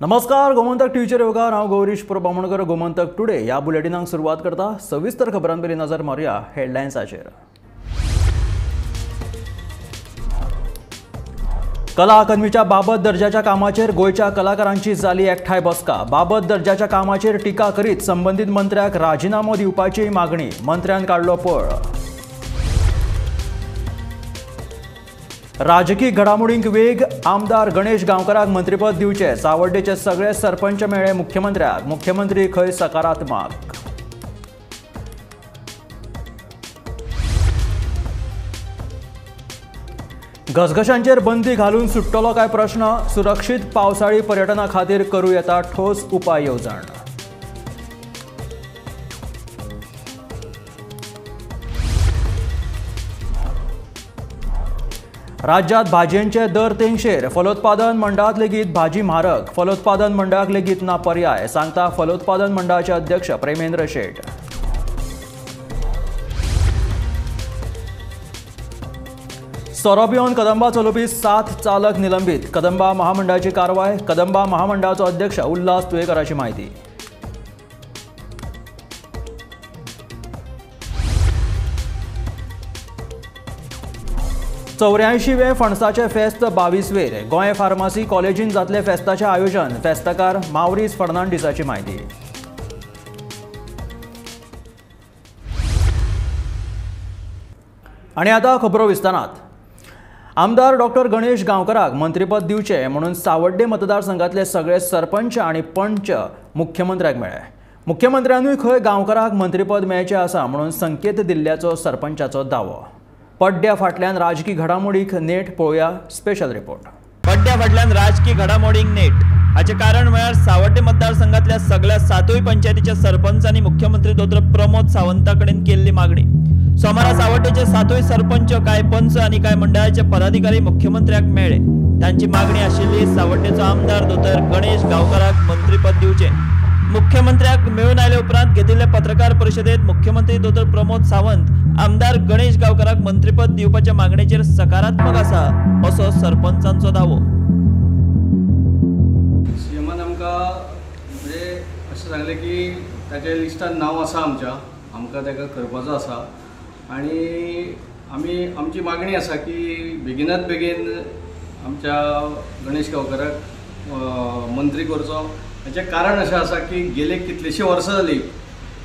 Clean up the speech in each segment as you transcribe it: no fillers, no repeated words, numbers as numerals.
नमस्कार, गोमंतक टीव्हीचेर येवकार. हांव गौरीश प्रभू गोमंतक टुडे ह्या बुलेटिनाक सुरवात करता. सविस्तर खबरां पयलीं नजर मारुया हेडलायन्साचेर. कला अकादमीच्या बाबत दर्जाच्या कामाचेर गोंयच्या कलाकारांची जाली एकठांय बसका. बाबत दर्जाच्या कामाचेर टिका करीत संबंदीत मंत्र्याक राजिनामो दिवपाची मागणी. मंत्र्यान काडलो पळ. राजकीय घडामोडींक वेग. आमदार गणेश गांवकराक मंत्रीपद दिवचें. सावड्डेचे सगळे सरपंच मेळ्ळे मुख्यमंत्र्याक. मुख्यमंत्री खंय सकारात्मक. घसघशांचेर बंदी घालून सुट्टलो काय प्रश्न. सुरक्षीत पावसाळी पर्यटना खातीर करूं येता ठोस उपाय येवजण. राज्यात भाजयेंचे दर तेंगशेर. फलोत्पादन मंडळात लेगीत भाजी म्हारग. फलोत्पादन मंडळाक लेगीत ना पर्याय, सांगता फलोत्पादन मंडळाचे अध्यक्ष प्रेमेंद्र शेट. सोरो पिवन कदंबा चलोवपी 7 चालक निलंबीत. कदंबा महामंडळाची कारवाय. कदंबा महामंडळाचो अध्यक्ष उल्हास तुयेकराची माहिती. 84वें फणसाचें फेस्त 22वेर. गोंय फार्मासी कॉलेजीन जातलें फेस्ताचें आयोजन. फेस्तकार मावरीस फर्नांडीसाची माहिती. आनी आतां खबरो विस्तारात. आमदार डॉक्टर गणेश गांवकराक मंत्रीपद दिवचें म्हणून सावड्डे मतदारसंघातले सगळे सरपंच आनी पंच मुख्यमंत्र्याक मेळ्ळे. मुख्यमंत्र्यानूय खंय गांवकराक मंत्रीपद मेळचें आसा म्हणून संकेत दिल्ल्याचो सरपंचाचो दावो. पड्ड्या फाटल्यान राजकी घडामोडीक नेट. पळोवया स्पेशल रिपोर्ट. पड्ड्या फाटल्यान राजकी घडामोडीक नेट. हाचें कारण म्हळ्यार सावड्डे मतदारसंघातल्या सगळ्या 7 पंचायतीच्या सरपंचांनी मुख्यमंत्री दोतोर प्रमोद सावंता कडेन केल्ली मागणी. सोमारा सावड्डेचे 7 सरपंच, कांय पंच आनी कांय मंडळाचे पदाधिकारी मुख्यमंत्र्याक मेळ्ळे. तांची मागणी आशिल्ली सावड्डेचो आमदार दोतोर गणेश गांवकराक मंत्रीपद दिवचें. मुख्यमंत्र्याक मेळून आयले उपरांत घेतिल्ले पत्रकार परिशदेत मुख्यमंत्री दोतोर प्रमोद सावंत आमदार गणेश गांवकराक मंत्रीपद दिवपाच्या मागणेचेर सकारात्मक आसा असो सरपंचांचो दावो. सीएमान आमकां म्हणजे अशें सांगलें की ताच्या लिस्टान नांव आसा आमच्या, आमकां ताका करपाचो आसा आनी आमी आमची मागणी आसा की बेगिनात बेगीन आमच्या गणेश गांवकराक मंत्री करचो. हाचें कारण अशें आसा की गेले कितलेशीं वर्सां जालीं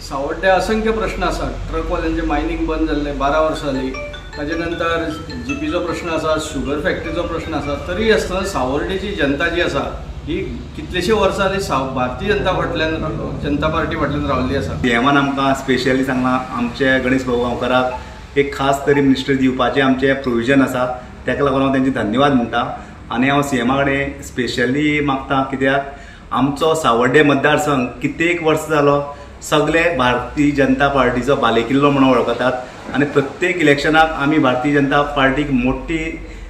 सावड्ड्या असंख्य प्रश्न आसात. ट्रकवाल्यांचें मायनींग बंद जाल्लें 12 वर्सां जालीं, ताजे नंतर जीपीचो प्रश्न आसा, शुगर फॅक्टरीचो प्रश्न आसा. तरी आसतना सावर्डेची जनता जी आसा ही कितलेशीं वर्सां जालीं भारतीय जनता फाटल्यान, जनता पार्टी फाटल्यान रावल्ली आसा. सीएमान आमकां स्पेशली सांगलां आमचे गणेश भाऊ गांवकराक एक खास तरी मिनिस्ट्री दिवपाचें आमचें प्रोविजन आसा. ताका लागून हांव तेंचे धन्यवाद म्हणटा आनी हांव सीएमा कडेन स्पेशली मागता कित्याक आमचो सावड्डे मतदारसंघ कित्येक वर्स जालो सगळे भारतीय जनता पार्टीचो बालेकिल्लो म्हणून वळखतात आनी प्रत्येक इलेक्शनाक आमी भारतीय जनता पार्टीक मोठी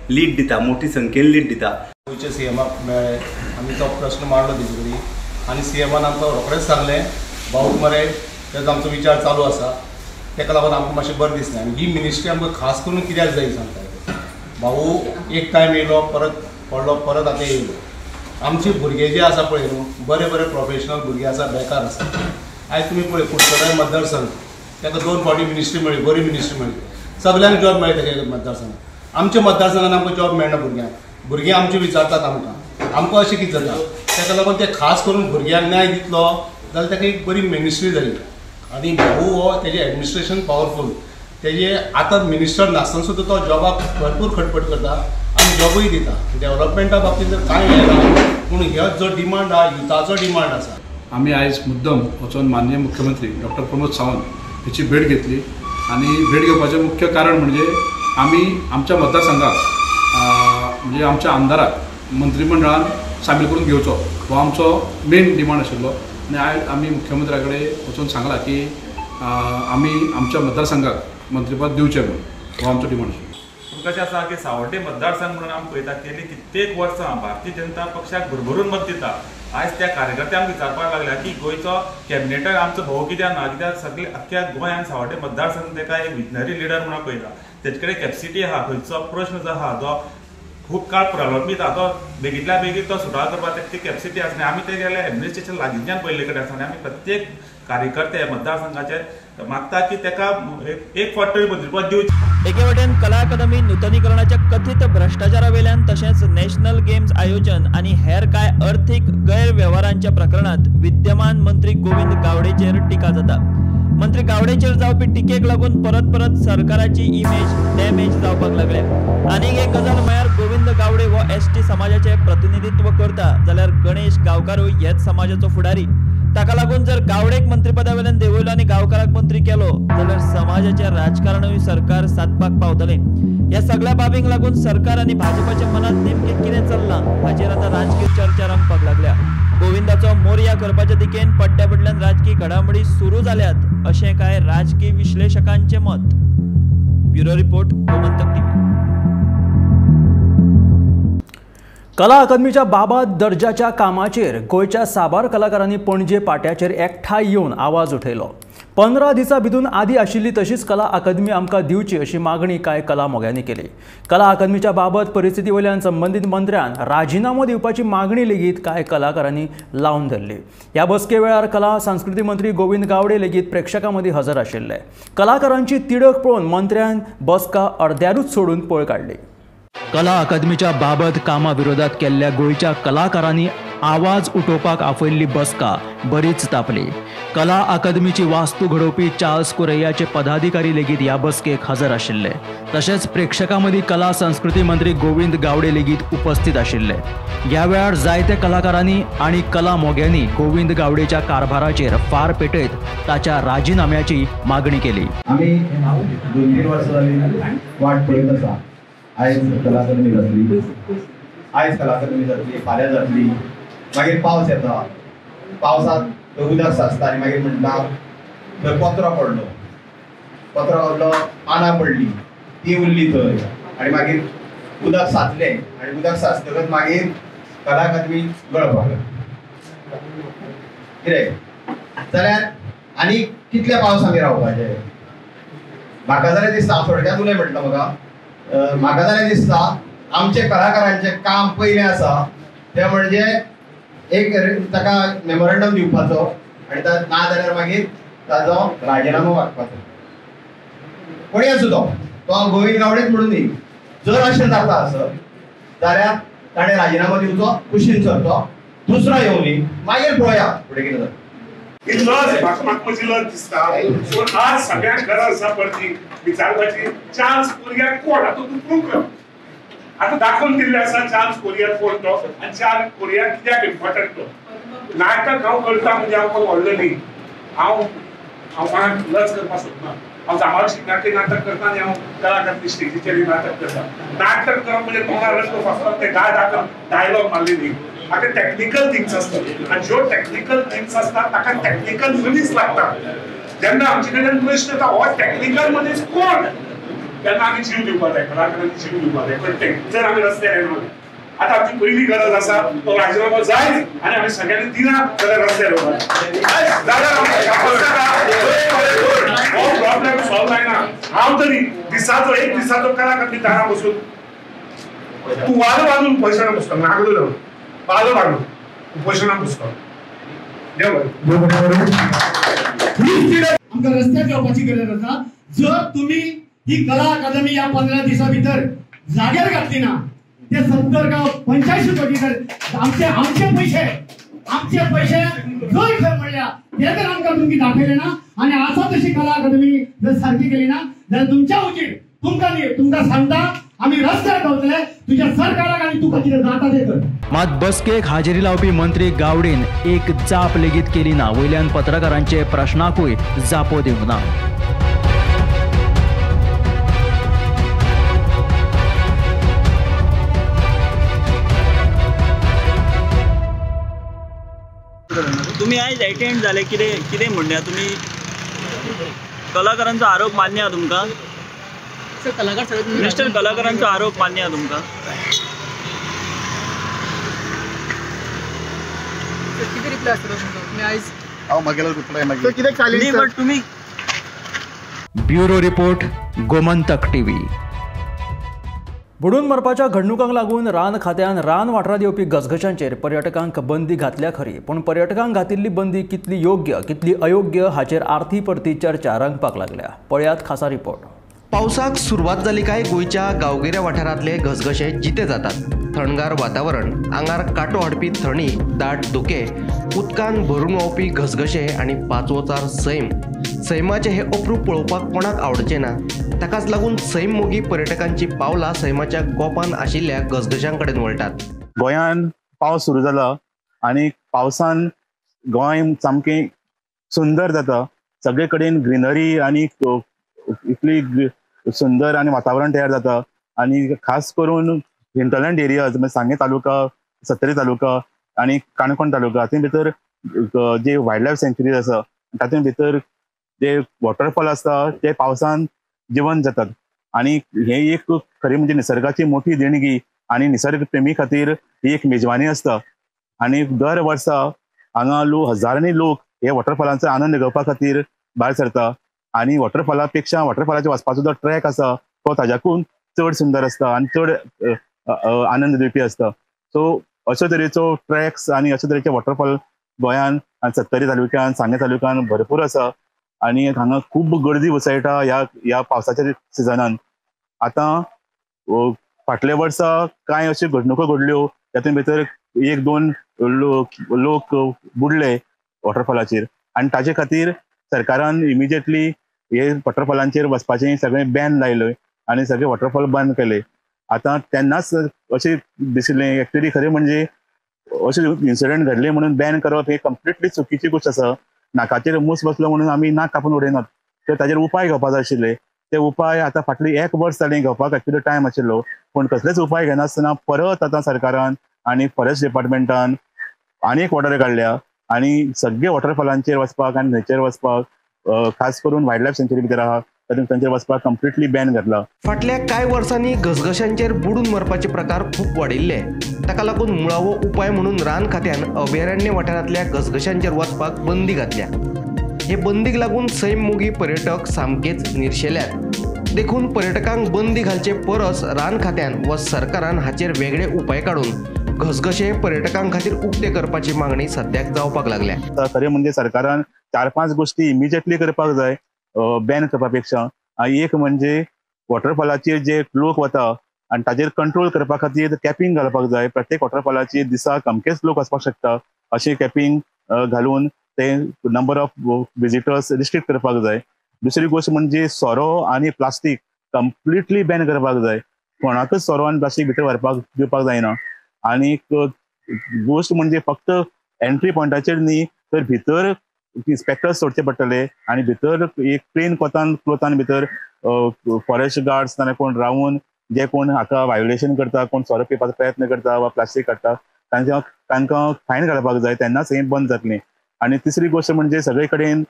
लीड दिता, मोठी संख्येन लीड दिता. गोंयच्या सीएमाक मेळ्ळे, आमी तो प्रश्न मांडलो तेजे कडेन आनी सीएमान आमकां रोखडेंच सांगलें भाऊक मरे तेजो आमचो विचार चालू आसा. तेका लागून आमकां मातशें बरें दिसलें आनी ही मिनिस्ट्री आमकां खास करून कित्याक जाय सांगता. भाऊ एक टायम येयलो, परत पडलो, परत आतां येयलो. आमचे भुरगे जे आसा पळय न्हू, बरे बरे प्रोफेशनल भुरगे आसा, बेकार आसा. आयज तुमी पळय कुडचडें मतदारसंघ, ताका 2 फावटी मिनिस्ट्री मेळ्ळी, बरी मिनिस्ट्री मेळ्ळी, सगल्यांक जॉब मेळ्ळी ताच्या मतदारसंघात. आमच्या मतदारसंघान आमकां जॉब मेळना. भुरग्यांक, भुरगीं आमची विचारतात आमकां, आमकां अशें कितें जाता. ताका लागून ते खास करून भुरग्यांक न्याय दितलो जाल्यार ताका एक बरी मिनिस्ट्री जाली. आनी भाऊ हो तेजें एडमिनिस्ट्रेशन पावरफूल, तेजे आतां मिनिस्टर नासतना सुद्दां तो जॉबाक भरपूर खटपट करता आनी जॉबूय दिता. डेव्हलपमेंटा बाबतींत तर कांय येना, पूण हो जो डिमांड आहा युथाचो डिमांड आसा. आमी आयज मुद्दम वचून माननीय मुख्यमंत्री डॉक्टर प्रमोद सावंत हेची भेट घेतली आनी भेट घेवपाचें मुख्य कारण म्हणजे आमी आमच्या मतदारसंघाक म्हणजे आमच्या आमदाराक मंत्रीमंडळान सामील करून घेवचो हो आमचो मेन डिमांड आशिल्लो. आनी आयज आमी मुख्यमंत्र्या कडेन वचून सांगलां की आमी आमच्या मतदारसंघाक मंत्रीपद दिवचें म्हणून, हो आमचो डिमांड आशिल्लो. पूण कशें आसा की सावड्डे मतदारसंघ म्हणून आमी पळयता गेली कित्येक वर्सां भारतीय जनता पक्षाक भरभरून मत दिता. आयज त्या कार्यकर्त्यांक विचारपाक लागल्या की गोंयचो कॅबिनेटाक आमचो भाऊ कित्याक ना, कित्याक सगळे अख्ख्या गोंयांत सावड्डे मतदारसंघ ताका एक विजनरी लिडर म्हणून पळयता. तेजे कडेन कॅपसिटी आहा, खंयचो प्रश्न जो आहा जो खूब काळ प्रलंबीत आसा, तो बेगीतल्या बेगीन तो सुटावो करपाक ती कॅपसिटी आसना. आमी ते गेले एडमिनिस्ट्रेशन लागींच्यान पयले कडेन आसा आनी आमी प्रत्येक कार्यकर्ते मतदारसंघाचे मागता की ताका एक फावट तरी मंत्रीपद दिवचें. एके वटेन कला अकादमी नुतनीकरणाच्या कथीत भ्रश्टाचारा वेल्यान तशेंच नॅशनल गेम्स आयोजन आनी हेर कांय अर्थीक गैरवेव्हारांच्या प्रकरणांत विद्यमान मंत्री गोविंद गावडेचेर टिका जाता. मंत्री गावडेचेर जावपी टिकेक लागून परत परत सरकाराची इमेज डॅमेज जावपाक लागल्या. आनीक एक गजाल म्हळ्यार गोविंद गावडे हो एसटी समाजाचे प्रतिनिधित्व करता जाल्यार गणेश गांवकारूय हेच समाजाचो फुडारी. ताका लागून जर गावडेक मंत्रीपदा वेल्यान देंवयलो आनी गांवकाराक मंत्री केलो जाल्यार समाजाचें राजकारणूय सरकार सादपाक पावतलें. ह्या सगळ्या बाबींक लागून सरकार आनी भाजपाच्या मनांत नेमकें कितें चल्लां हाचेर आतां राजकीय चर्चा रंगपाक लागल्या. गोविंदाचो मोरया करपाच्या दिकेन पड्ड्या फाटल्यान राजकीय घडामोडी सुरू जाल्यात अशें कांय राजकीय विश्लेशकांचें मत. Bureau report, Gomantak TV. कला अकादमीच्या बाबत दर्जाच्या कामाचेर गोंयच्या साबार कलाकारांनी पणजे पाट्याचेर एकठांय येवन आवाज उठयलो. 15 दिसां भितून आदी आशिल्ली तशीच कला अकादमी आमकां दिवची अशी मागणी कांय कला मोग्यांनी केली. कला अकादमीच्या बाबत परिस्थिती वयल्यान संबंदीत मंत्र्यान राजिनामो दिवपाची मागणी लेगीत कांय कलाकारांनी लावन धरली. ह्या बसके वेळार कला संस्कृती मंत्री गोविंद गावडे लेगीत प्रेक्षकां मदीं हजर आशिल्ले. कलाकारांची तिडक पळोवन मंत्र्यान बसका अर्द्यारूच सोडून पळ काडली. कला अकादमीच्या बाबत कामा विरोधात केल्ल्या गोंयच्या कलाकारांनी आवाज उठोवपाक आपयल्ली बसका बरीच तापली. कला अकादमीची वास्तू घडोवपी चार्ल्स कुरैयाचे पदाधिकारी लेगीत ह्या बसकेक हजर आशिल्ले. तशेंच प्रेक्षकां मदीं कला संस्कृती मंत्री गोविंद गावडे लेगीत उपस्थित आशिल्ले. ह्या वेळार जायते कलाकारांनी आनी कला मोग्यांनी गोविंद गावडेच्या कारभाराचेर फार पेटयत ताच्या राजिनाम्याची मागणी केली. आमी 2-3 वर्सां जाली वाट पळयत आसा. आयज कला अकादमी जातली, आयज कला अकादमी जातली, फाल्यां जातली, मागीर पावस येता, पावसांत उदक साचता आनी मागीर म्हणटा थंय पत्रो पडलो, पत्रो पडलो, पानां पडली, ती उरली थंय आनी मागीर उदक साचलें आनी उदक साचतकच मागीर कला अकादमी गळपाक लागली. कितें जाल्यार आनी कितले पावस आमी रावपाचे? म्हाका जाल्यार दिसता, थोडक्यात उलय म्हणटा म्हाका, म्हाका जाल्यार दिसता आमचे कलाकारांचें काम पयलें आसा तें म्हणजे एक ताका मेमोरंडम दिवपाचो आनी ना जाल्यार मागीर ताजो राजिनामो मागपाचो. कोणी आसूं तो, तो गोविंद गावडेच म्हणून न्ही, जर अशें जाता आसत जाल्यार ताणें राजिनामो दिवचो, कुशीन सरचो, दुसरो येवनी, मागीर पळोवया फुडें कितें जाता. ही लज म्हाका म्हाका म्हजी लज दिसता. पूण आज सगळ्यांक गरज आसा परती विचारपाची, चार्ल्स कोरिया कोण? आतां तूं प्रूव कर. आतां दाखोवन दिल्लें आसा चार्ल्स कोरिया कोण तो आनी चार्ल्स कोरिया कित्याक इम्पॉर्टंट तो. नाटक हांव करता म्हणजे हांव कोण व्हडलो न्ही, हांव हांव कोणाक लज करपाक सोदना. हांव जांबावली शिगम्याकय नाटक करता आनी हांव कला अकादमी स्टेजीचेर नाटक करता. नाटक करप म्हणजे तोंडार रस्तो फासता ते धा धा डायलॉग मारले न्ही. हाका टॅक्निकल थिंग्स आसतात आनी ज्यो टॅक्निकल थिंग्स आसतात ताका टॅक्निकल मनीस लागता. जेन्ना आमचे कडेन प्रश्न येता हो टॅक्निकल मनीस कोण, तेन्ना आमी जीव दिवपाक जाय, कलाकारांनी जीव दिवपाक जाय. पण जर आमी रस्त्यार येना, आतां आमची पयली गरज आसा तो राजिनामो जाय आनी आमी सगळ्यांनी दिना जाल्यार रस्त्यार येवपाक जाल्यार हो प्रॉब्लेम सॉल्व जायना. हांव तरी दिसाचो एक दिसाचो कलाकार दारां बसून तूं वालो बांदून पयशांक बसता, नागलो लावन पालो बांदून उपोशणाक बसता. आमकां रस्त्यार येवपाची गरज आसा. जर तुमी ही कला अकादमी ह्या 15 दिसां भितर जाग्यार घातली ना, ते 70 गांव 85 कोटी तर आमचे आमचे पयशे आमचे पयशे जर खंय म्हणल्या ते जर आमकां तुमकां दाखयले ना आनी आसा तशी कला अकादमी जर सारकी केली ना जाल्यार तुमच्या उजीर तुमकां न्ही तुमकां सांगता आमी रस्त्यार पावतले, तुज्या सरकाराक आनी तुका कितें जाता तें कर. मात बसकेक हाजेरी लावपी मंत्री गावडेन एक जाप लेगीत केली ना. वयल्यान पत्रकारांचे प्रश्नाकूय जापो दिवंक ना. तुम्ही आयज एटेंड जाले, कितें कितें म्हणणें तुमी? कलाकारांचो आरोप मान्य आहा तुमकां? मिस्टर, कलाकारांचो आरोप मान्य आहा तुमकां? कितें रिप्लाय आसतलो तुमचो? तुमी आयज हांव मागेलो रिप्लाय मागीर कितें खाली बट तुमी. Bureau report, Gomantak TV. बुडून मरपाच्या घडणुकांक लागून रान खात्यान रान वाठारांत येवपी घसघशांचेर पर्यटकांक बंदी घातल्या खरी, पूण पर्यटकांक घातिल्ली बंदी कितली योग्य कितली अयोग्य हाचेर आर्थी परती चर्चा रंगपाक लागल्या. पळयात खासा रिपोर्ट. पावसाक सुरवात जाली काय गोंयच्या गांवगिऱ्या वाठारांतले घसघशे जिते जातात. थंडगार वातावरण, आंगार कांटो हाडपी थंडी, दाट धुके, उदकान भरून व्हांवपी घसघशे आनी पांचवोचार सैम. सैमाचें हें अप्रूप पळोवपाक कोणाक आवडचें ना. ताकाच लागून सैम मोगी पर्यटकांची पावलां सैमाच्या गोपान आशिल्ल्या घसघशां कडेन वळटात. गोंयांत पावस सुरू जाला आनी पावसान गोंय सामकें सुंदर जाता. सगळे कडेन ग्रिनरी आनी इतली सुंदर आनी वातावरण तयार जाता. आनी खास करून हिंटरलँड एरियाज म्हणजे सांगें तालुका, सत्तरी तालुका आनी काणकोण तालुका हातूंत भितर जे वायल्ड लायफ सँच्युरीज आसा तातूंत भितर जे वॉटरफॉल आसता ते पावसान जिवंत जातात. आनी हे एक खरी म्हणजे निसर्गाची मोठी देणगी आनी निसर्ग प्रेमी खातीर ही एक मेजवानी आसता. आनी दर वर्सा हांगा लोक, हजारांनी लोक हे वॉटरफॉलांचो आनंद घेवपा खातीर भायर सरता. आनी वॉटरफॉला पेक्षा वॉटरफॉलाचेर वचपाचो जो ट्रॅक आसा तो ताज्याकून चड सुंदर आसता आनी चड आनंद दिवपी आसता. सो अशे तरेचो ट्रॅक्स आनी अशे तरेचे वॉटरफॉल गोंयान आनी सत्तरी तालुक्यान, सांगें तालुक्यान भरपूर आसा. आनी हांगा खूब गर्दी उसळटा ह्या ह्या पावसाच्या सिजनान. आतां फाटल्या वर्सा कांय अश्यो घडणुको घडल्यो तातूंत भितर एक दोन लोक बुडले वॉटरफॉलाचेर आनी ताजे खातीर सरकारान इमिजिएटली हे वॉटरफॉलांचेर वचपाचें सगळें बॅन लायलें आनी सगळे वॉटरफॉल बंद केले. आतां तेन्नाच अशें दिशिल्लें एक्चुअली खरें म्हणजे अशें इन्सिडंट घडले म्हणून बॅन करप हे कंप्लिटली चुकीची गोश्ट आसा. नाकाचेर मूस बसलो म्हणून आमी नाक कापून उडयनात, तर ताजेर उपाय घेवपा जाय आशिल्ले. ते उपाय आतां फाटली एक वर्स जालें घेवपाक एक्चुअली टायम आशिल्लो, पूण कसलेच उपाय घेनासतना परत आतां सरकारान आनी फॉरेस्ट डिपार्टमेंटान आनी एक ऑर्डर काडल्या आनी सगळे वॉटरफॉलांचेर वचपाक आनी न्हंयचेर वचपाक खास करून वायल्ड लायफ सँच्युरी भितर आहा तातूंत तांचेर वचपाक कंप्लिटली बॅन घातला. फाटल्या कांय वर्सांनी घसघशांचेर बुडून मरपाचे प्रकार खूब वाडिल्ले. ताका लागून मुळावो उपाय म्हणून रान खात्यान अभयारण्य वाठारांतल्या घसघशांचेर वचपाक बंदी घातल्या. हे बंदीक लागून सैम मोगी पर्यटक सामकेच निर्शेल्यात. देखून पर्यटकांक बंदी घालचे परस रान खात्यान वा सरकारान हाचेर वेगळे उपाय काडून घसघशे पर्यटकां खातीर उक्ते करपाची मागणी सद्याक जावपाक लागल्या. खरें म्हणजे सरकारान 4-5 गोष्टी इमिजिएटली करपाक जाय बॅन करपा पेक्षा. एक म्हणजे वॉटरफॉलाचेर जे लोक वता आनी ताजेर कंट्रोल करपा खातीर कॅपिंग घालपाक जाय. प्रत्येक वॉटरफॉलाचेर दिसाक अमकेच लोक वचपाक शकता अशें कॅपिंग घालून ते नंबर ऑफ विजिटर्स रिस्ट्रिक्ट करपाक जाय. दुसरी गोश्ट म्हणजे सोरो आनी प्लास्टीक कंप्लिटली बॅन करपाक जाय. कोणाकच सोरो आनी प्लास्टीक भितर व्हरपाक दिवपाक जायना. आनी गोश्ट म्हणजे फक्त एंट्री पॉयंटाचेर न्ही तर भितर इन्स्पेक्टर्स सोडचे पडटले आनी भितर एक प्लेन क्लोथान भितर फॉरेस्ट गार्ड्स नाल्यार कोण रावून जे कोण हाका व्हायोलेशन करता, कोण सोरो पिवपाचो प्रयत्न करता वा प्लास्टीक काडटा तांकां फायन घालपाक जाय, तेन्नाच हें बंद जातलें. आनी तिसरी गोश्ट म्हणजे सगळे कडेन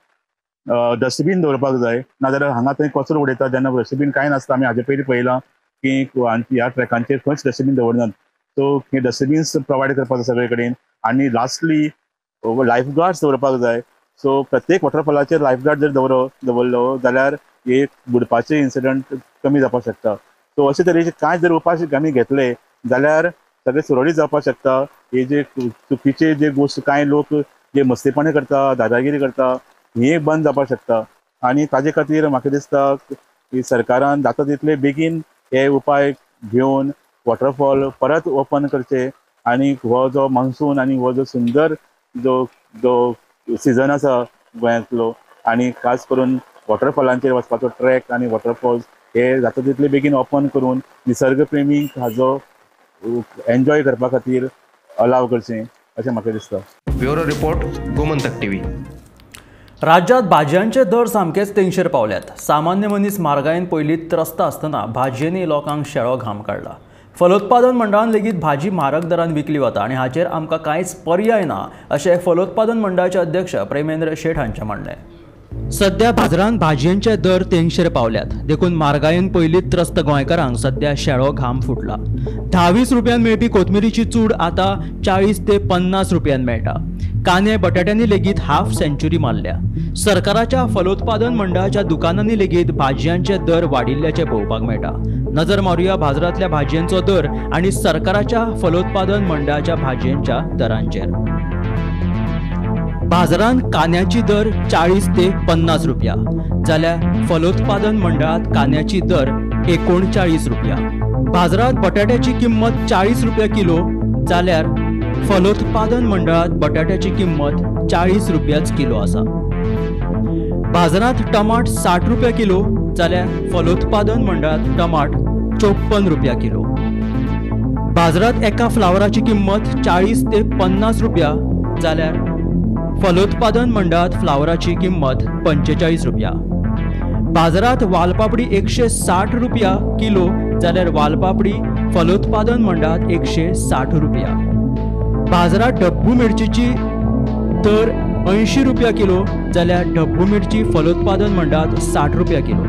डस्टबीन दवरपाक जाय, नाजाल्यार हांगा थंय कचरो उडयता जेन्ना डस्टबीन कांय नासता. आमी हाजे पयलीं पळयलां की ह्या ट्रॅकांचेर खंयच डस्टबीन दवरनात. सो हे डस्टबीन्स प्रोवायड करपाक जाय सगळे कडेन. आनी लास्टली लायफ गार्ड्स दवरपाक जाय. सो प्रत्येक वॉटरफॉलाचेर लायफ गार्ड जर दवरलो जाल्यार एक बुडपाचे इन्सिडंट कमी जावपाक शकता. सो अशे तरेचे कांय जर उपाय आमी घेतले जाल्यार सगळे सुरळीत जावपाक शकता. हे जे चुकीचे जे गोश्ट कांय लोक जे मस्तेपणां करता, दादागिरी करता, हे बंद जावपाक शकता. आनी ताजे खातीर म्हाका दिसता की सरकारान जाता तितले बेगीन हे उपाय घेवन वॉटरफॉल परत ओपन करचे आनी हो जो मॉन्सून आनी हो जो सुंदर जो जो सिजन आसा गोंयांतलो आनी खास करून वॉटरफॉलांचेर वचपाचो ट्रॅक आनी वॉटरफॉल्स हे जाता तितले बेगीन ओपन करून निसर्गप्रेमींक हाजो एन्जॉय करपा खातीर अलाव करचें अशें म्हाका दिसता. Bureau report, Gomantak TV. राज्यात भाजयांचे दर सामकेच तेंगशेर पावल्यात. सामान्य मनीस म्हारगायेन पयलीं त्रस्त आसतना भाजयेंनी लोकांक शेळो घाम काडला. फलोत्पादन मंडळान लेगीत भाजी म्हारग दरान विकली वता आनी हाचेर आमकां कांयच पर्याय ना अशें फलोत्पादन मंडळाचे अध्यक्ष प्रेमेंद्र शेठ हांचें म्हणणें. सध्या बाजारांत भाजयेंचे दर तेंगशेर पावल्यात, देखून म्हारगायेन पयलींच त्रस्त गोंयकारांक सध्या शेळो घाम फुटला. 10-20 रुपयान मेळपी कोथमिरीची चूड आतां 40 ते 50 रुपयान मेळटा. कांदे बटाट्यांनी लेगीत हाफ सेंच्युरी मारल्या. सरकाराच्या फलोत्पादन मंडळाच्या दुकानांनी लेगीत भाजयांचे दर वाडिल्ल्याचे पळोवपाक मेळटा. नजर मारुया बाजारांतल्या भाजयांचो दर आनी सरकाराच्या फलोत्पादन मंडळाच्या भाजयांच्या दरांचेर. बाजारांत कांद्याची दर 40 ते 50 रुपया जाल्यार फलोत्पादन मंडळांत कांद्याची दर 39 रुपया. बाजारांत बटाट्याची किंमत 40 रुपया किलो जाल्यार फलोत्पादन मंडळांत बटाट्याची किंमत 40 रुपयाच किलो आसा. बाजारांत टमाट 60 रुपया किलो जाल्यार फलोत्पादन मंडळांत टमाट 54 रुपया किलो. बाजारांत एका फ्लावराची किंमत 40 ते 50 रुपया जाल्यार फलोत्पादन मंडळांत फ्लावराची किंमत 45 रुपया. बाजारांत वालपापडी 160 रुपया किलो जाल्यार वालपापडी फलोत्पादन मंडळांत 160 रुपया. बाजारांत डब्बू मिरचीची दर 80 रुपया किलो जाल्यार डब्बू मिरची फलोत्पादन मंडळांत 60 रुपया किलो.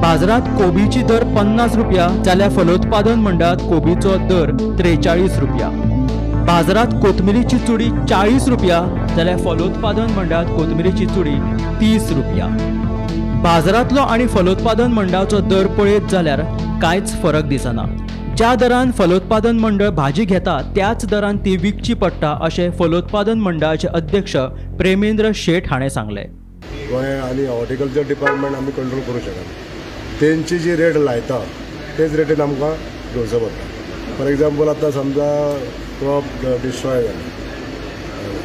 बाजारांत कोबीची दर 50 रुपया जाल्यार फलोत्पादन मंडळांत कोबीचो दर 43 रुपया. बाजारांत कोथमिरीची चुडी 40 रुपया जाल्यार फलोत्पादन मंडळांत कोथमिरीची चुडी 30 रुपया. बाजारांतलो आनी फलोत्पादन मंडळाचो दर पळयत जाल्यार कांयच फरक दिसना. ज्या दरान फलोत्पादन मंडळ भाजी घेता त्याच दरान ती विकची पडटा अशें फलोत्पादन मंडळाचे अध्यक्ष प्रेमेंद्र शेट हाणें सांगलें. गोंय आनी हॉर्टिकल्चर डिपार्टमेंट आमी कंट्रोल करूं शकना. तेंची जी रेट लायता तेच रेटीन आमकां घेवचो पडटा. फॉर एग्जाम्पल आतां समजा क्रॉप डिस्ट्रॉय जालें,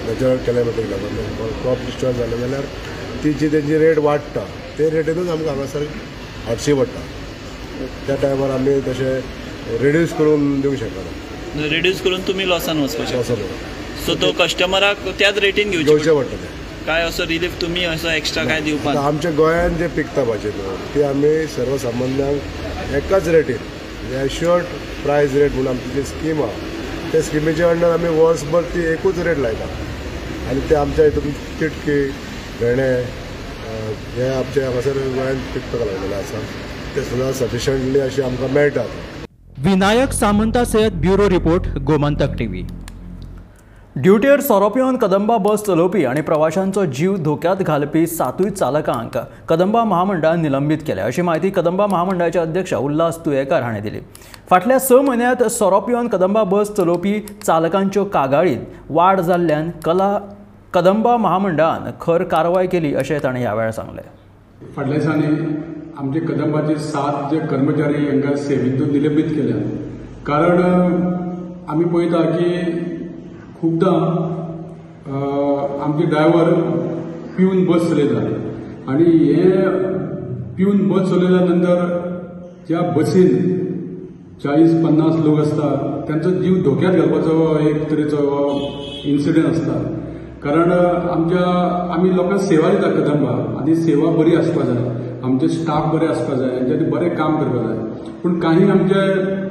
नॅचरल कॅलॅमिटीक लागून क्रॉप डिस्ट्रॉय जालें जाल्यार ती जी तेंची रेट वाडटा ते रेटीनूच आमकां हांगासर हाडची पडटा. त्या टायमार आमी तशें रिड्यूस करून दिवंक शकना. रिड्यूस करून तुमी लॉसान वचपाचें. सो तो कस्टमराक त्याच रेटीन घेवचें पडटा. तें काय असो रिलीफ तुमी असो एक्स्ट्रा काय दिवपाक? आमच्या गोंयांत जे पिकता भाजी न्हू ती आमी सर्वसामान्यांक एकाच रेटीन एश्युअर्ड प्रायस रेट म्हणून आमची जी स्कीम आहा त्या स्किमीच्या अंडर आमी वर्सभर ती एकूच रेट लायता आनी ते आमच्या हितून तिटकी भेंडे हे आमच्या हांगासर गोंयांत पिकपाक लागलेले आसा ते सुद्दां सफिशंटली अशें आमकां मेळटा. विनायक सामंता सयत ब्युरो रिपोर्ट, गोमंतक टीव्ही. ड्युटेर सोरो पिवन कदंबा बस चलोवपी आनी प्रवाशांचो जीव धोक्यांत घालपी 7 चालकांक कदंबा महामंडळान निलंबीत केल्या अशी म्हायती कदंबा महामंडळाचे अध्यक्ष उल्हास तुयेकर हाणें दिली. फाटल्या 6 म्हयन्यांत सोरो पिवन कदंबा बस चलोवपी चालकांच्यो कागाळींत वाड जाल्ल्यान कदंबा महामंडळान खर कारवाय केली अशें ताणें ह्या वेळार सांगलें. फाटल्या दिसांनी आमचे कदंबाचे 7 जे कर्मचारी हांकां सेवेंतून निलंबीत केल्या, कारण आमी पळयता की खुबदां आमचे ड्रायव्हर पिवन बस चलयता आनी हे पिवन बस चलयल्या नंतर ज्या बसीन 40-50 लोक आसता तांचो जीव धोक्यात घालपाचो एक तरेचो इन्सिडंट आसता. कारण आमच्या आमी लोकांक सेवा दिता कदंबा आनी सेवा बरी आसपा जाय, आमचे स्टाफ बरे आसपा जाय, हेंच्यांनी बरें काम करपा जाय. पूण काही आमचे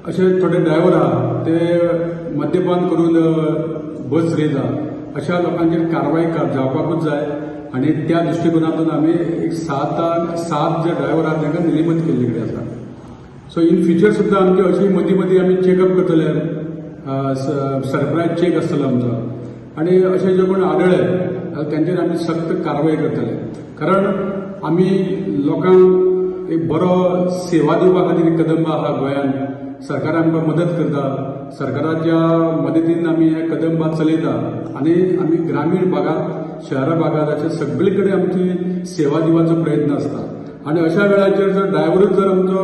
अशे थोडे ड्रायव्हर आहा ते मद्यपान करून बस चलयता, अशा लोकांचेर कारवाय जावपाकूच जाय आनी त्या दृश्टिकोनातून आमी एक 7 जे ड्रायव्हर आहा तांकां निलंबीत केल्ले कडेन आसा. सो इन फ्युचर सुद्दां आमचे अशी मदीं मदीं आमी चॅकअप करतले, सरप्रायज चॅक आसतलो आमचो आनी अशे जे कोण आदळ्ळे जाल्यार तांचेर आमी सक्त कारवाय करतले. कारण आमी लोकांक एक बरो सेवा दिवपा खातीर कदंबा आहा गोंयांत, सरकार आमकां मदत करता, सरकाराच्या मदतीन आमी हे कदंबा चलयता आनी आमी ग्रामीण भागांत, शहरा भागांत अशे सगळे कडेन आमची सेवा दिवपाचो प्रयत्न आसता. आनी अशा वेळाचेर जर ड्रायव्हरूच जर आमचो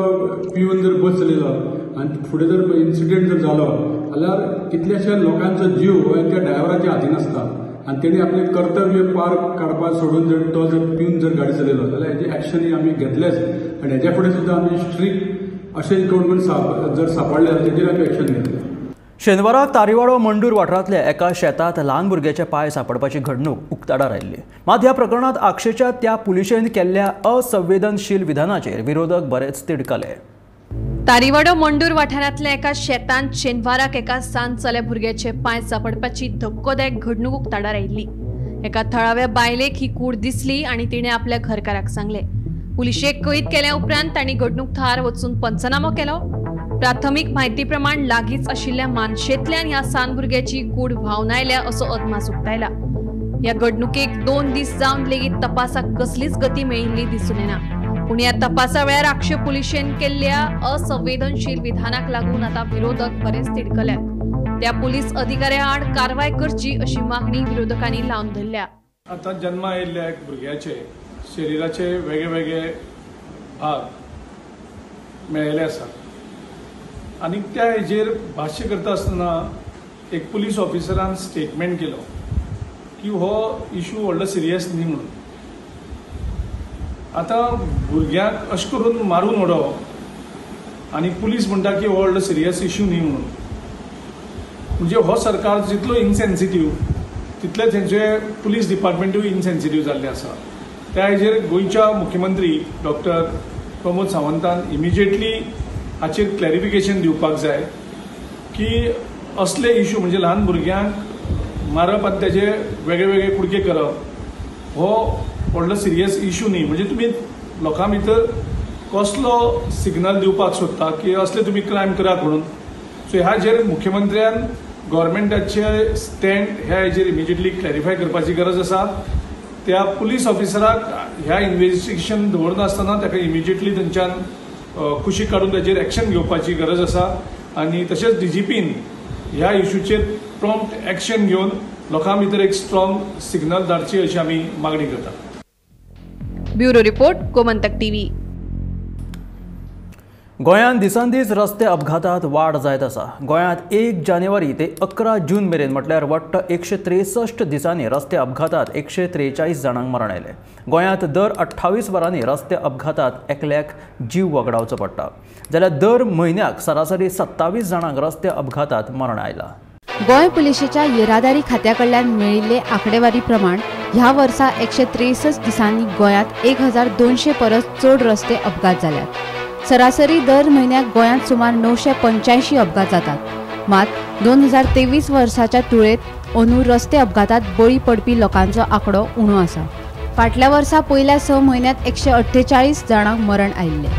पिवन जर बस चलयलो आनी फुडें जर इन्सिडंट जर जालो जाल्यार कितल्याश्या लोकांचो जीव हो त्या ड्रायव्हराच्या हातीन आसता आनी तेणी आपलें कर्तव्य पार काडपाक सोडून जर तो जर पिवन जर गाडी चलयलो जाल्यार हेजे एक्शनूय आमी घेतलेच आनी हेज्या फुडें सुद्दां आमी स्ट्रिक्ट अशें कोण कोण जर सापडले जाल्यार तेजेर आमी एक्शन घेतले. शेनवाराक तारीवाडो मंडूर वाठारांतल्या एका शेतांत ल्हान भुरग्याचे पांय सापडपाची घडणूक उक्ताडार आयिल्ली. मात ह्या प्रकरणांत आक्षेच्या त्या पुलिशेन केल्ल्या असंवेदनशील विधानाचेर विरोधक बरेच तिडकले. तारीवाडो मंडूर वाठारांतल्या एका शेतांत शेनवाराक एका सान चल्या भुरग्याचे पांय सापडपाची धक्कोदायक घडणूक उक्ताडार आयिल्ली. एका थळाव्या बायलेक ही कूड दिसली आनी तिणें आपल्या घरकाराक सांगलें. पुलिशेक कळीत केल्या उपरांत तांणी घडणूक थळार वचून पंचनामो केलो. प्राथमीक म्हायती प्रमाण लागींच आशिल्ल्या मानशेंतल्यान ह्या सान भुरग्याची कूड व्हांवन आयल्या असो अदमास उक्तायला. ह्या घडणुकेक 2 दीस जावन लेगीत तपासाक कसलीच गती मेळिल्ली दिसून येना. पूण ह्या तपासा वेळार आक्षे पुलिशेन केल्ल्या असंवेदनशील विधानाक लागून आतां विरोधक बरेच तिडकल्यात. त्या पुलीस अधिकाऱ्या आड कारवाय करची अशी मागणी विरोधकांनी लावन धरल्या. आतां जन्मा आयिल्ल्या एक भुरग्याचे शरिराचे वेगळे वेगळे भाग मेळिल्ले आसात आनी त्या हेजेर भाश्य करता आसतना एक पुलीस ऑफिसरान स्टेटमेंट केलो की हो इशू व्हडलो सिरियस न्ही म्हणून. आतां भुरग्यांक अशें करून मारून उडोवप आनी पुलीस म्हणटा की हो व्हडलो सिरियस इशू न्ही म्हणून, म्हणजे हो सरकार जितलो इनसेन्सिटीव तितले तेंचे पुलीस डिपार्टमेंटूय इनसेन्सिटीव जाल्लें आसा. त्या हेजेर गोंयच्या मुख्यमंत्री डॉक्टर प्रमोद सावंतान इमिजिएटली हाचेर क्लॅरिफिकेशन दिवपाक जाय की असले इशू म्हणजे ल्हान भुरग्यांक मारप आनी तेजे वेगळे वेगळे कुडके करप हो व्हडलो सिरियस इशू न्ही. म्हणजे तुमी लोकां भितर कसलो सिग्नल दिवपाक सोदता की असले तुमी क्रायम करात म्हणून. सो ह्या मुख्यमंत्र्यान गव्हर्मेंटाचे स्टँड ह्या हेजेर इमिजिएटली क्लॅरिफाय करपाची गरज आसा. त्या पुलीस ऑफिसराक ह्या इन्वेस्टिगेशन दवरनासतना ताका इमिजिएटली थंयच्यान कुशीक काडून ताचेर एक्शन घेवपाची गरज आसा. आनी तशेंच डीजीपीन ह्या इशूचेर प्रॉम्प्ट एक्शन घेवन लोकां भितर एक स्ट्रॉंग सिग्नल धाडची अशी आमी मागणी करतात. Bureau report, Gomantak TV. गोंयांत दिसान दीस रस्ते अपघातात वाड जायत आसा. गोंयांत 1 जानेवारी ते 11 जून मेरेन म्हटल्यार वट्ट 163 दिसांनी रस्ते अपघातात 143 जाणांक मरण आयलें. गोंयांत दर 28 वरांनी रस्ते अपघातात एकल्याक जीव वगडावचो पडटा, जाल्यार दर म्हयन्याक सरासरी 27 जाणांक रस्ते अपघातात मरण आयलां. गोंय पुलिशेच्या येरादारी खात्या कडल्यान मेळिल्ले आंकडेवारी प्रमाण ह्या वर्सा 163 दिसांनी गोंयांत 1200 परस चड रस्ते अपघात जाल्यात. सरासरी दर म्हयन्याक गोंयांत सुमार 985 अपघात जातात. मात 2023 वर्साच्या तुळेंत अंदू रस्ते अपघातात बळी पडपी लोकांचो आंकडो उणो आसा. फाटल्या वर्सा पयल्या 6 म्हयन्यांत 148 जाणांक मरण आयिल्लें.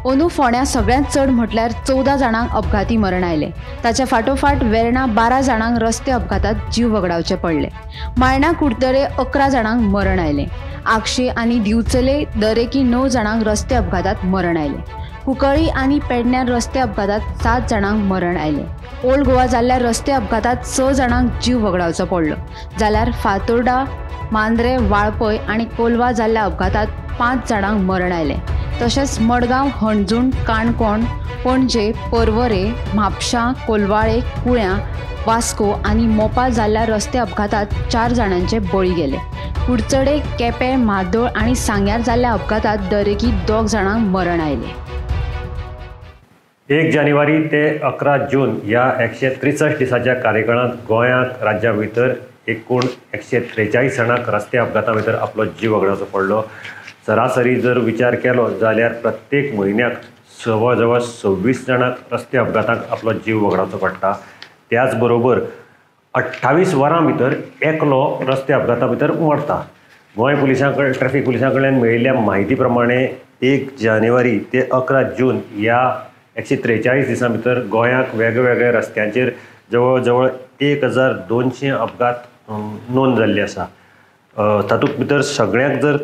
अंदू फोंड्या सगळ्यांत चड म्हटल्यार 14 जाणांक अपघाती मरण आयलें. ताच्या फाटोफाट वेर्णा 12 जाणांक रस्ते अपघातात जीव वगडावचे पडले. मायणा कुडतरे 11 जाणांक मरण आयलें. आगशे आनी दिवचले दरेकी 9 जाणांक रस्ते अपघातात मरण आयलें. कुंकळी आनी पेडण्यार रस्ते अपघातात 7 जाणांक मरण आयलें. ओल्ड गोवा जाल्ल्या रस्ते अपघातात 6 जाणांक जीव वगडावचो पडलो. जाल्यार फातोर्डा, मांद्रे, वाळपय आनी कोलवा जाल्ल्या अपघातात 5 जाणांक मरण आयलें. तशेंच मडगांव, हणजूण, काणकोण, पणजे, पर्वरे, म्हापशां, कोलवाळे, कुळ्यां, वास्को आनी मोपा जाल्ल्या रस्ते अपघातात 4 जाणांचे बळी गेले. कुडचडे, केपें, म्हादोळ आनी सांग्यार जाल्ल्या अपघातात दरेकी 2 जाणांक मरण आयलें. 1 जानेवारी ते 11 जून ह्या 163 दिसाच्या कार्यकाळांत गोंयांत राज्या भितर एकूण 143 जाणांक रस्ते अपघाता भितर आपलो जीव वगडावचो पडलो. सरासरी जर विचार केलो जाल्यार प्रत्येक म्हयन्याक जवळ जवळ 26 जाणांक रस्ते अपघाताक आपलो जीव वगडावचो पडटा. त्याच बरोबर 28 वरां भितर एकलो रस्ते अपघाता भितर मरता. गोंय पुलिसां कडेन, ट्रॅफिक पुलिसां कडल्यान मेळिल्ल्या म्हायती प्रमाणे 1 जानेवारी ते 11 जून ह्या 143 दिसां भितर गोंयांत वेगवेगळ्या रस्त्यांचेर जवळ जवळ 1200 अपघात नोंद जाल्ले आसा. तातूंत भितर सगळ्यांक जर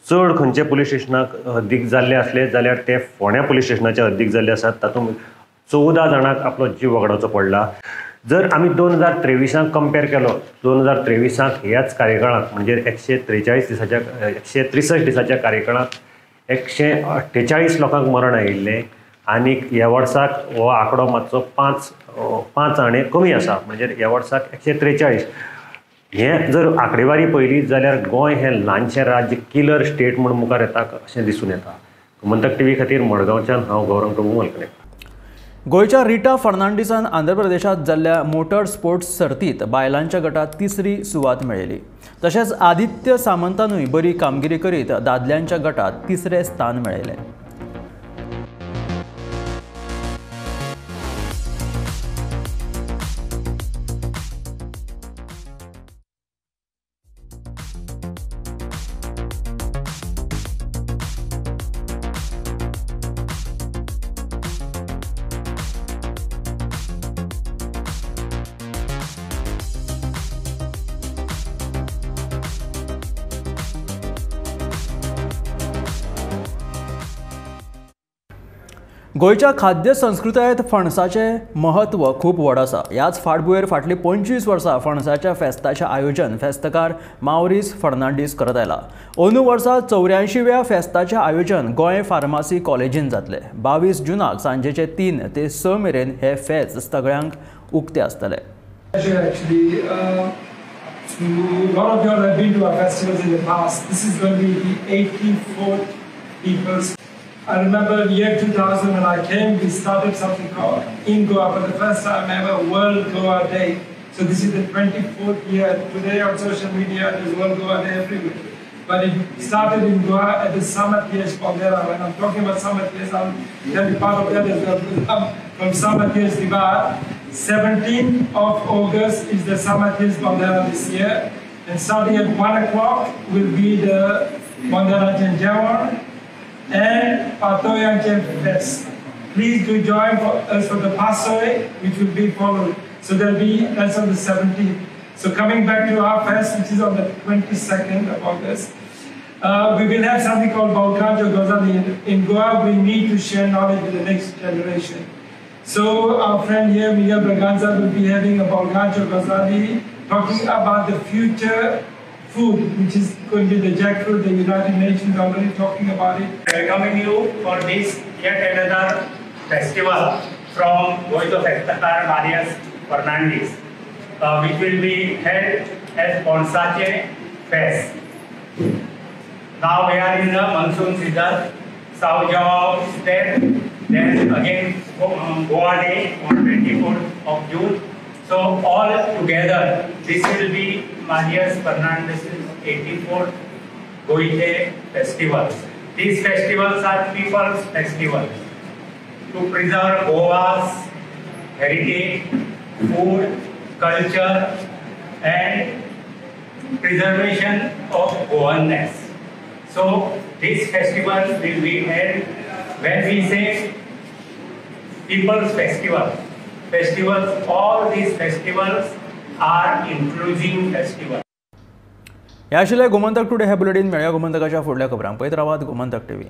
चड खंयच्या पुलीस स्टेशनाक हद्दीक जाल्ले आसले जाल्यार ते फोंड्या पुलीस स्टेशनाच्या हद्दीक जाल्ले आसात. तातूंत 14 जाणांक आपलो जीव वगडावचो पडला. जर आमी 2023 कंपेर केलो, 2023 ह्याच कार्यकाळांत म्हणजे 143 दिसाच्या 163 दिसाच्या कार्यकाळांत 148 लोकांक मरण आयिल्लें आनी ह्या वर्साक हो आंकडो मातसो 5 आणे कमी आसा, म्हणजे ह्या वर्साक 143. हें जर आंकडेवारी पळयली जाल्यार गोंय हें ल्हानशें राज्य किलर स्टेट म्हूण मुखार येता अशें दिसून येता. गोमंतक टीव्ही खातीर मडगांवच्यान हांव गौरव प्रभू मलकणे. गोंयच्या रिटा फर्नांडीसान आंध्र प्रदेशांत जाल्ल्या मोटर स्पोर्ट्स सर्तींत बायलांच्या गटांत तिसरी सुवात मेळयली. तशेंच आदित्य सामंतानूय बरी कामगिरी करीत दादल्यांच्या गटांत तिसरें स्थान मेळयलें. गोंयच्या खाद्य संस्कृतायेंत फणसाचें म्हत्व खूब व्हड आसा. ह्याच फाटभुंयेर फाटलीं 25 वर्सां फणसाच्या फेस्ताचें आयोजन फेस्तकार मावरीस फर्नांडीस करत आयला. अंदू वर्सा 84व्या फेस्ताचें आयोजन गोंय फार्मासी कॉलेजीन जातलें. 22 जुनाक सांजेचे 3 ते 6 मेरेन हें फेस्त सगळ्यांक उक्तें आसतलें. Actually, a lot of you have been to our festivals in the past. This is going to be the 84th People's. I remember the year 2000 when I came, we started something called in Goa for the first time ever, World Goa Day. So this is the 24th year. Today on social media, there's World Goa Day everywhere. But it started in Goa at the Samatesh Bandera. When I'm talking about Samatesh, I'll tell you part of that as well. I'm from Samatesh Divar. 17th of August is the Samatesh Bandera this year. And starting at 1 o'clock will be the Bandera Janjawar and Patoyanchen Fest. Please do join for us for the Pasoi, which will be followed. So there'll be, that's on the 17th. So coming back to our fest, which is on the 22nd of August, we will have something called Balkanjo Gozali. In Goa, we need to share knowledge with the next generation. So our friend here, Miguel Braganza, will be having a Balkanjo Gozali, talking about the future food, which is going to be the jackfruit. The United Nations already talking about it. Welcoming you for this yet another festival from Goicho Festakar Marius Fernandes, which will be held as Ponsache Fest. Now we are in the monsoon season. South Java is there, then again Goa Day on 24th of June. So all together, this will be Marius Fernandes's 84th Goiche Festival. These festivals are people's festivals to preserve Goa's heritage, food, culture, and preservation of Goanness. So this festival will be held when we say people's festival. Festivals, all these festivals are inclusive festivals. ह्या आशिल्लें Gomantak today हे bulletin. मेळया गोमंतकाच्या फुडल्या खबरांक. पळयत रावात Gomantak TV.